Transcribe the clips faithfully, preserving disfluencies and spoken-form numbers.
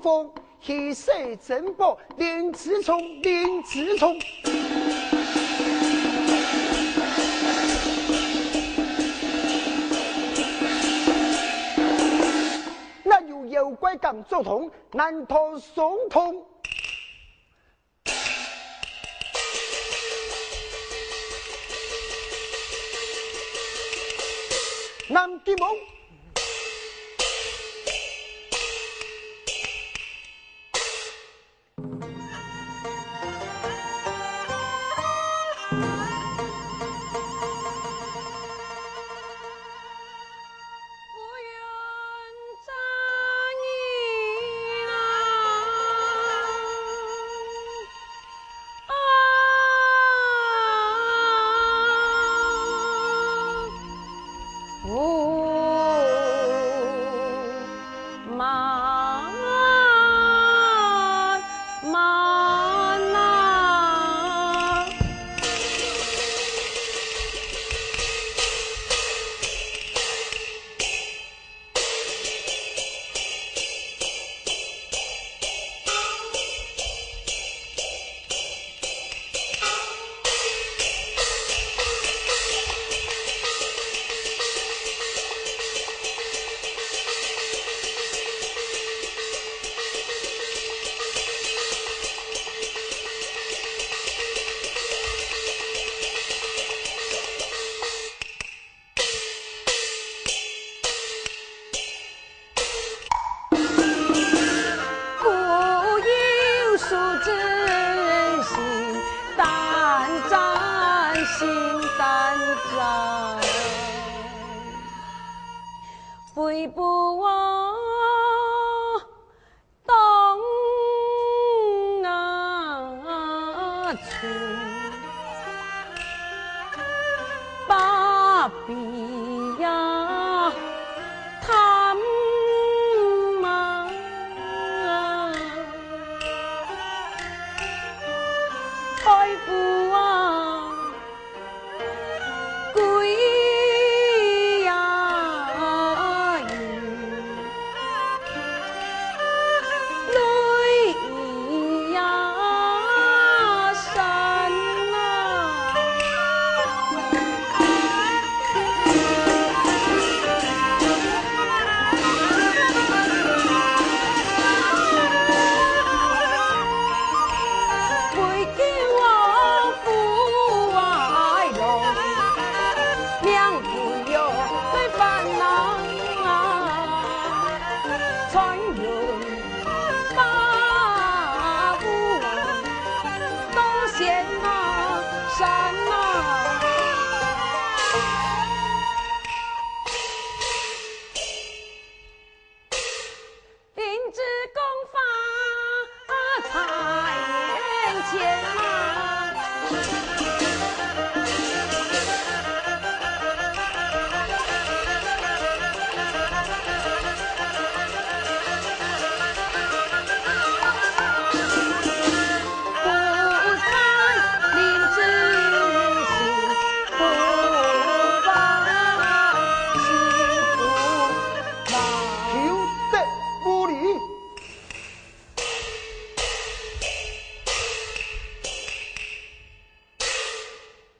風，去世珍寶，靈芝蟲，靈芝蟲。哪有妖怪敢做童，難逃送童。 南極夢。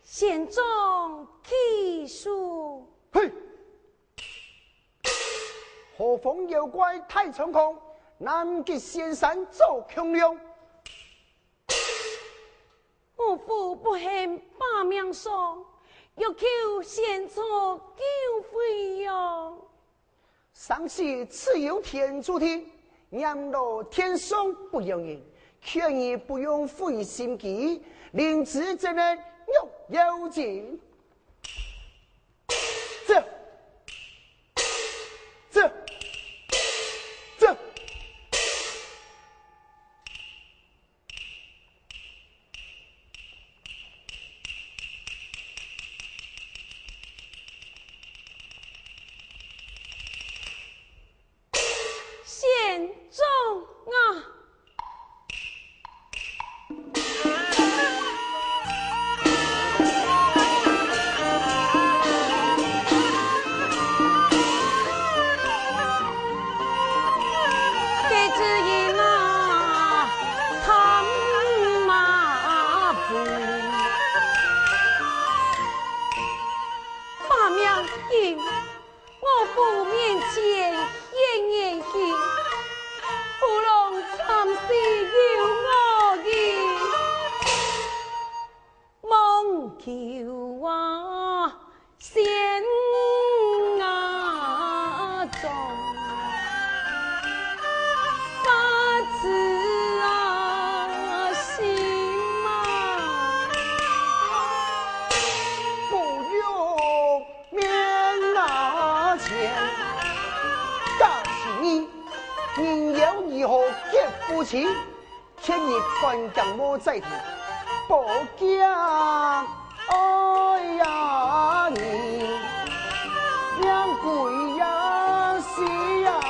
仙長，起誓！嘿！何況妖怪大猖狂，南極仙山遭共掠。 五府不幸把命喪，欲求仙祖救回陽。生死自有天注定，閻羅天上不容人，勸你不用費心機，靈芝怎能虐妖精？走，走，走。 仙長啊！情，千日看鏡無在地，寶劍，哎呀，你命歸呀死呀！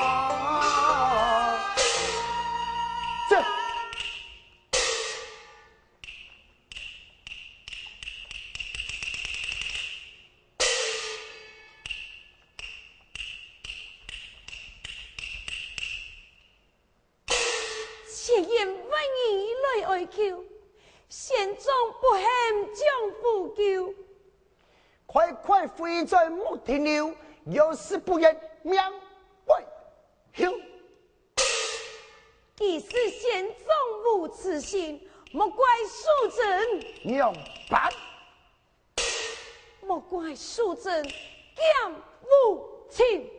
這 且因為你來哀求，先總不肯將苦救。快快回轉木亭樓，有事不言，命歸休。既是先總無此心，莫怪淑貞。仰般？莫怪淑貞劍無情。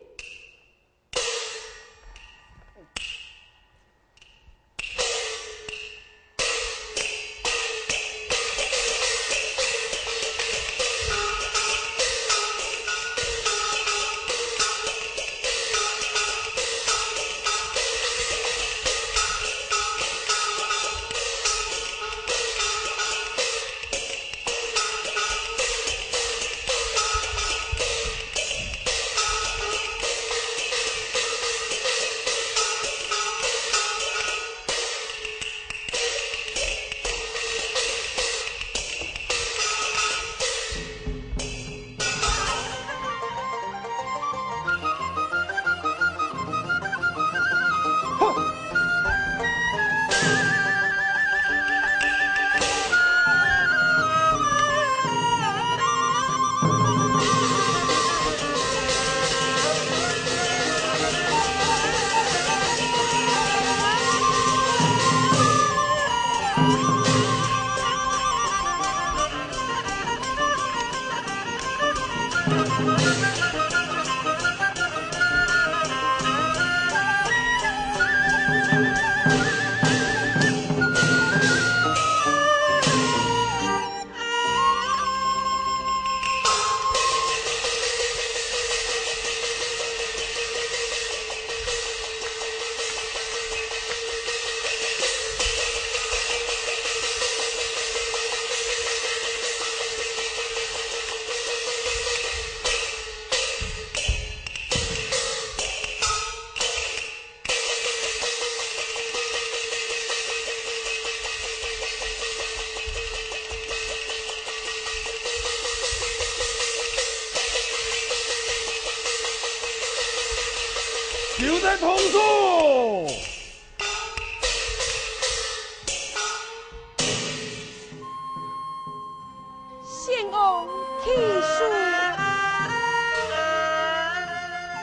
就在同住。先王起诉。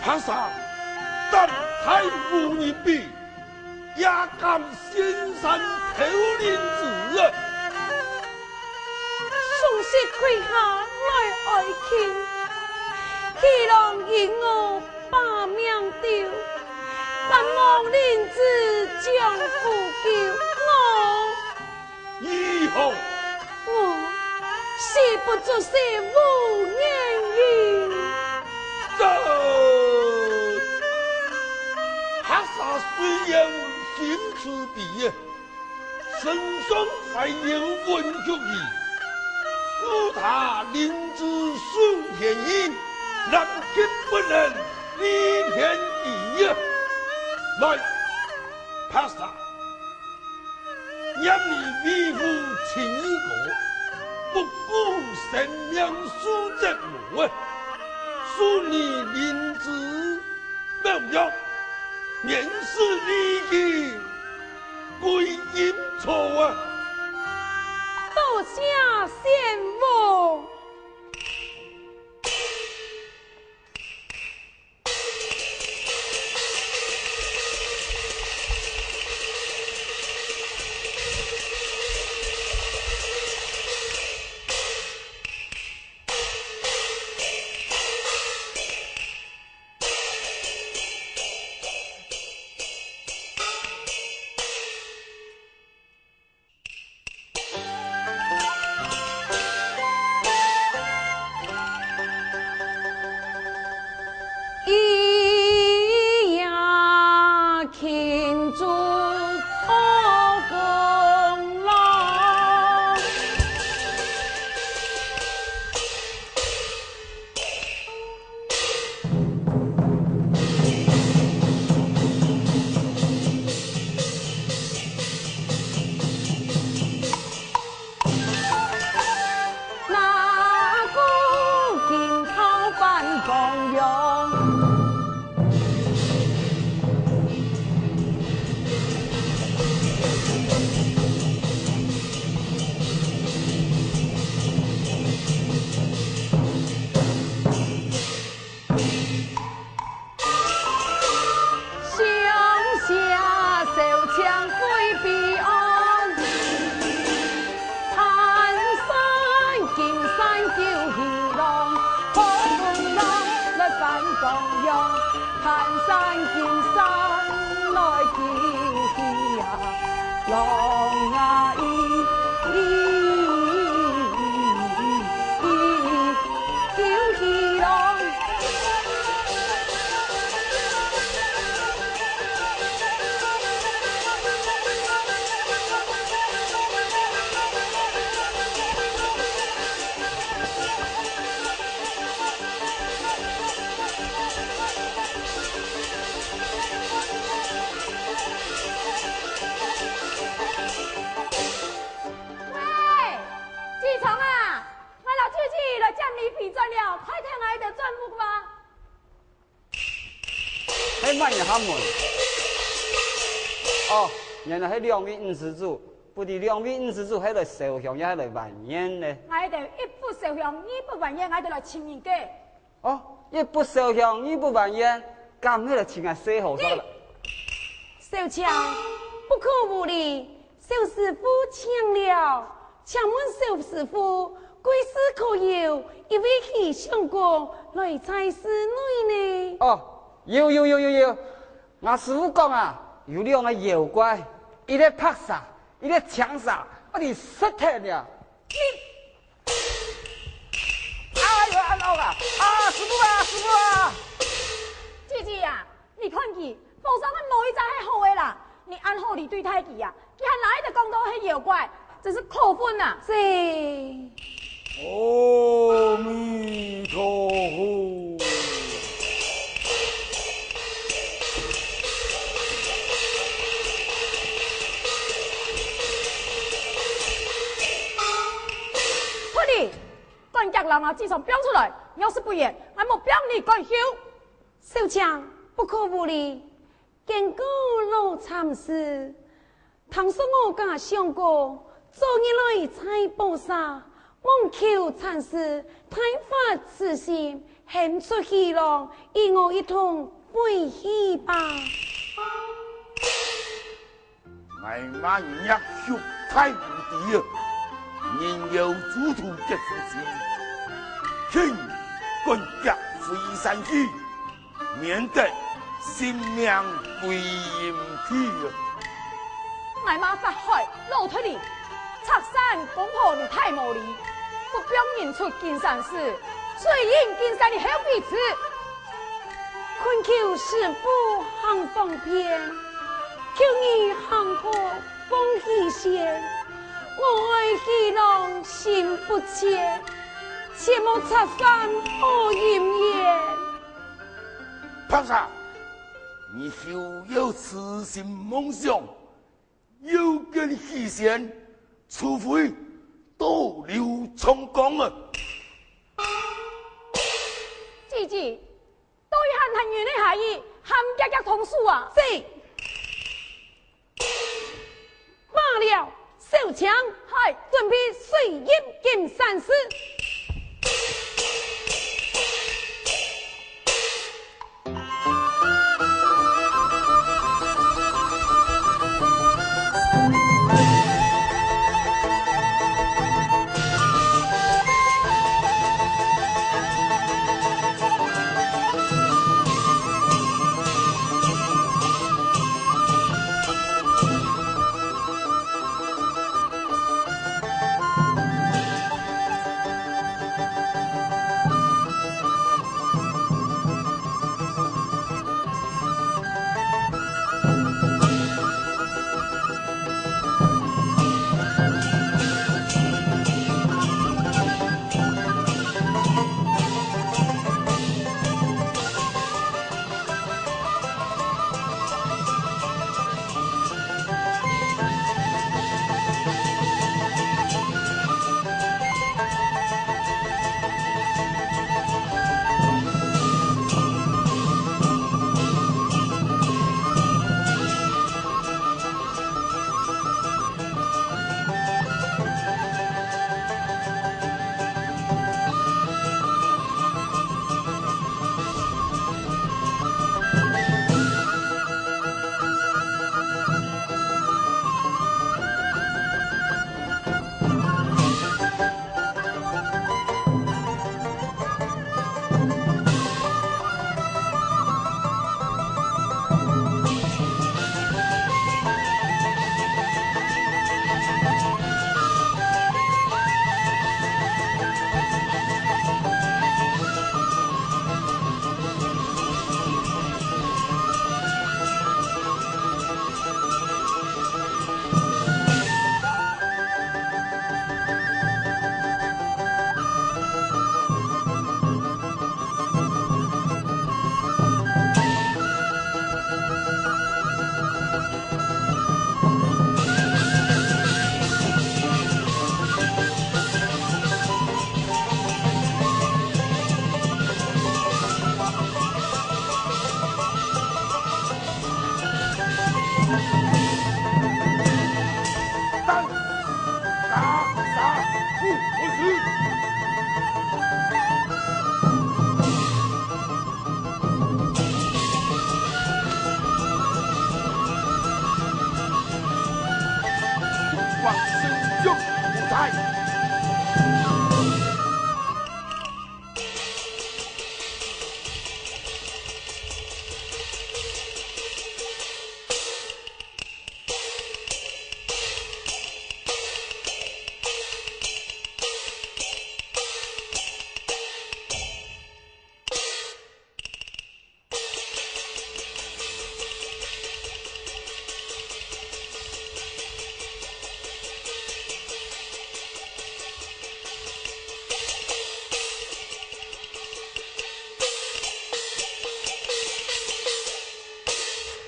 帕沙，胆大无人比，也敢 仙山偷灵芝啊！双膝跪下来哀求，希望与我把命救，但望灵芝将苦救我。以后我誓不作死无原因。这帕沙虽然心慈悲啊， 身上还有文曲仪，护他灵芝守天意，难绝不能离天地呀。来，帕沙，念你为父情意高，不顾生命受折磨，赐你灵芝妙药，免死离去。 归阴曹啊！多谢先王。攀山金山來救喜啊，郎啊咿，咿，咿，救喜郎。喂，志聰啊，𠊎摎姐姐來接你回轉了，快聽𠊎兜轉屋吧。係麼人敲門？哦，原來係兩位女施主，不知兩位女施主係來燒香也係來還願呢？𠊎兜一不燒香，二不還願，𠊎兜來尋人个。 哦，一不燒香，二不還願，敢係來尋𠊎細和尚啦？小姐，不可無禮，小師父請了。請問小師父，貴姓可有一位吉祥公來在寺內呢？哦，有有有有有，吾師父講啊，有兩個妖怪，一個白蛇，一個青蛇，把你食忒了。 哎喲，恁惡啊！啊，師父啊，師父啊！姐姐啊，你看佢，和尚个無一隻係好个啦！你恁好哩對待佢啊，佢還拿一隻講到係妖怪，真是可恨啊！是。阿彌陀佛。快點！ 趕緊摎吾志聰放出來，若是不然，𠊎莫放你過休。小姐，不可無禮，見過老禪師。聽說我家相公昨日來在寶舍，望求禪師大發慈心，喊出喜郎，與我一同回去吧。 𠊎罵若畜大無知啊！人妖豬兔皆不知，請趕緊回山去，免得性命歸陰地啊！𠊎罵法海老脫離，賊山公婆你太無禮，不放人出金山寺，誰應金山你後輩子？ 懇求師父行方便，求你行破鳳喜仙，我愛喜郎心不切，切莫拆散好姻緣。白蛇，你休要痴心妄想， 要見喜仙，除非倒流長江啊！姐姐，到底還還願个下意，還遽遽動手啊！是。罷了，小青，嗨，準備水淹金山寺。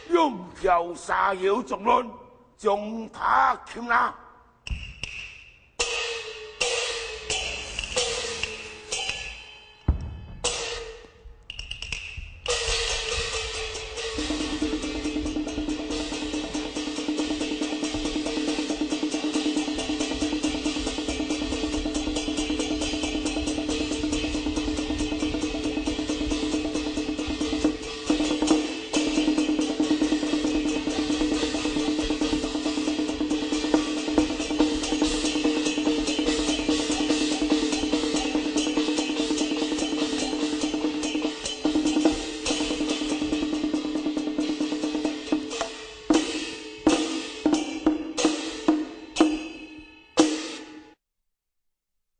两条蛇妖作乱，将他擒拿。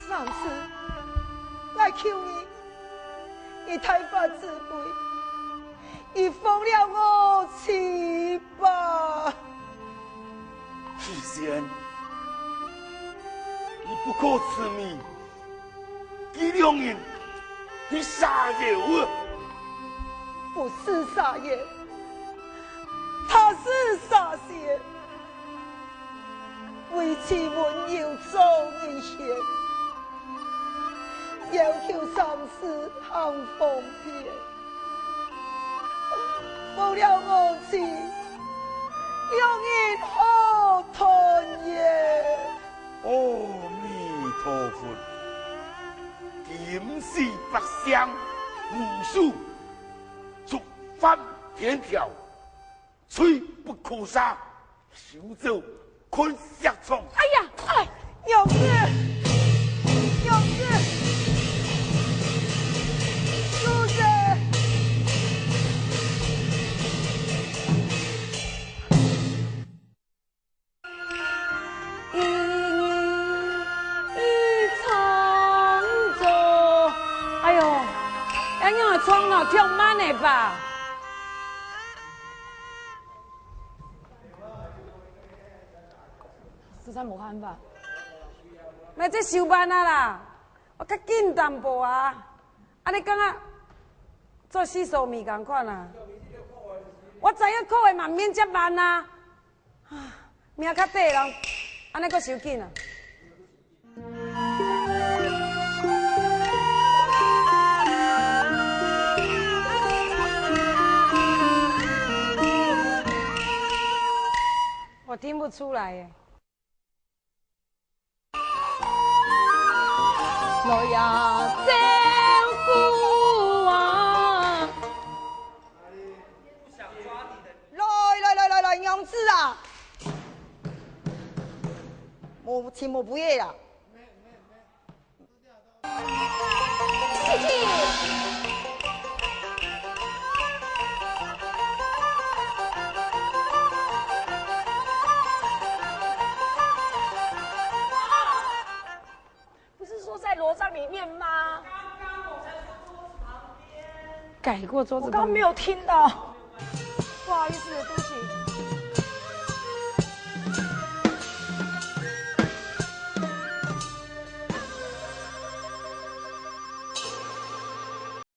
上师，𠊎求你，以大法慈悲，你放了我去吧。許仙，你不可痴迷，佢兩人係蛇妖啊！不是蛇妖，他是蛇仙。 為其溫柔做一些，要求上師行方便。放了我去，兩人好團圓。阿弥陀佛，金石八相，無數觸犯天條，罪不可赦。 休走，看石床。哎呀，哎，娘子，娘子，住手！一人一床坐。哎哟，恁樣个床哦，忒慢了吧？ 實在無辦法。𠊎這手慢啊啦，𠊎較緊淡薄啊。恁呢敢若做四手米仝款啊。𠊎知影苦个嘛，毋免遮慢啊。啊，命較短咯，恁呢閣傷緊啊。 我聽不出來耶。來呀，照顧啊！來來來來來，娘子啊！無情無義个啦！ 不是說在羅帳裡面嗎？改過桌子旁邊。我剛剛沒有聽到。不好意思，對不起。